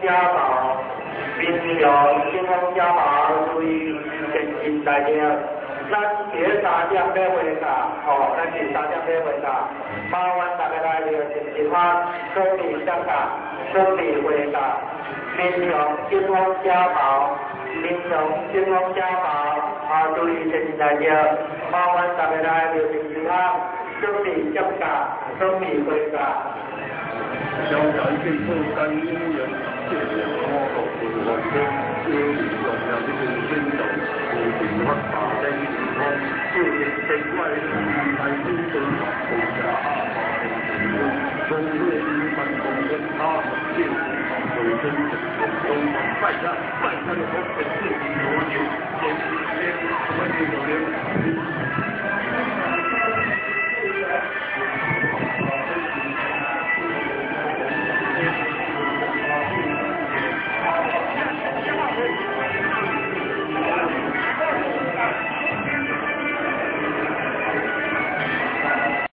家寶，民雄金峰家寶，注意前進大家。咱佇咧3點欲回家，吼，咱是三點欲回家，麻煩大家來著前進發，準備接駕，準備回家。民雄金峰家寶，民雄金峰家寶，啊，注意前進大家，麻煩大家來著前進發，準備接駕，準備回家。小仔經過間五人，這個我國自運中，小兒重要這個領導，和平發大聲方，小人正怪大天對國家阿爸，中國人民共和國政府衛生總拜下拜下的好本事，我就先先我們就。